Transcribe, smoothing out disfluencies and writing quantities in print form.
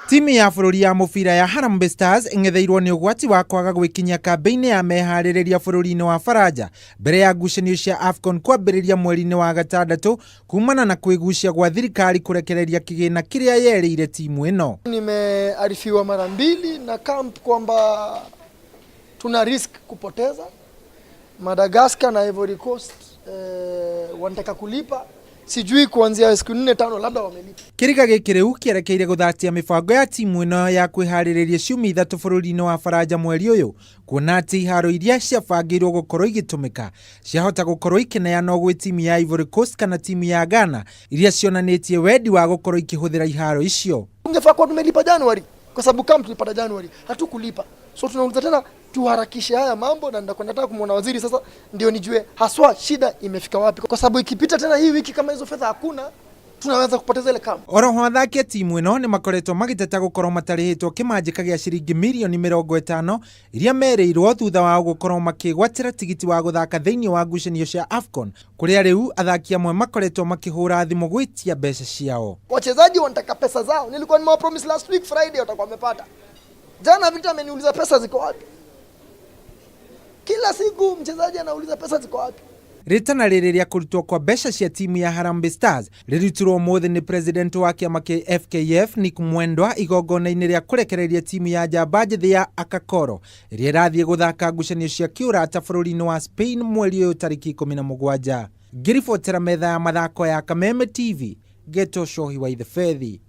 Timu ya bũrũri ya mũbira ya Harambee Stars ĩng'etheirwo nĩ ũgwati wa kwaga gwĩkinyia kambĩ-inĩ ya meharĩrĩria bũrũri-inĩ wa Faranja mbere ya ngucanio cia AFCON kwambĩrĩria mweri-inĩ wa gatandatũ kumana na kwĩgucia gwa thirikari kũrekereria kĩgĩna kĩrĩa yerĩire timu ĩno. Nimearifiwa mara mbili na camp kwamba tuna risk kupoteza Madagascar na Ivory Coast, wanataka kulipa, sijui kuanzia siku nne tano labda wamelipa. Kĩriga gĩkĩ rĩu kĩerekeire gũthatia mĩbango ya timu ĩno ya kwĩharĩrĩria ciumia 3 bũrũri-inĩ wa Faranja mweri ũyũ, kuona atĩ iharo iria ciabangĩirwo gũkorwo igĩtũmĩka ciahota gũkorwo ikĩneanwo gwĩ timu ya Ivory Coast kana timu ya Ghana iria cionanĩtie wendi wa gũkorwo ikĩhũthĩra iharo icio. Ungefaa kuwa tumelipa Januari kwa sababu kama tulipata Januari hatukulipa, so tunauliza tena tuharakishe haya mambo, na nataka kumwona waziri sasa ndio nijue haswa shida imefika wapi, kwa sababu ikipita tena hii wiki kama hizo fedha hakuna, tunaweza kupoteza ile camp. Oroho athaki a timu ĩno nĩ makoretwo magĩteta gũkorwo matarĩhĩtwo kĩmanjĩka gĩa ciringi mirioni 50 iria merĩirwo thutha wao gũkorwo makĩgwatĩra tigiti wa gũthaka thĩinĩ wa ngucanio cia AFCON, kũrĩa rĩu athaki amwe makoretwo makĩhũra thimũ gwĩtia mbeca ciao. Wachezaji wanataka pesa zao. Nilikuwa nimewa promise last week Friday watakuwa wamepata. Jana Victor ameniuliza pesa ziko wapi. Kila siku mchezaji anauliza pesa ziko wapi. Rĩtana rĩrĩ rĩa kũrutwo kwa mbeca cia timu ya Harambee Stars rĩrutirwo ũmũthĩ nĩ president wa kĩama kĩa FKF Nick Mwendwa igongona-inĩ rĩa kũrekereria timu ya njamba njĩthĩ ya Akakoro ĩrĩa ĩrathiĩ gũthaka ngucanio cia kĩũrata bũrũri-inĩ wa Spain mweri ũyũ tarĩki 17. Ngĩribotera metha ya mathako ya Kameme TV, Geto Shohi wa Ithefethi.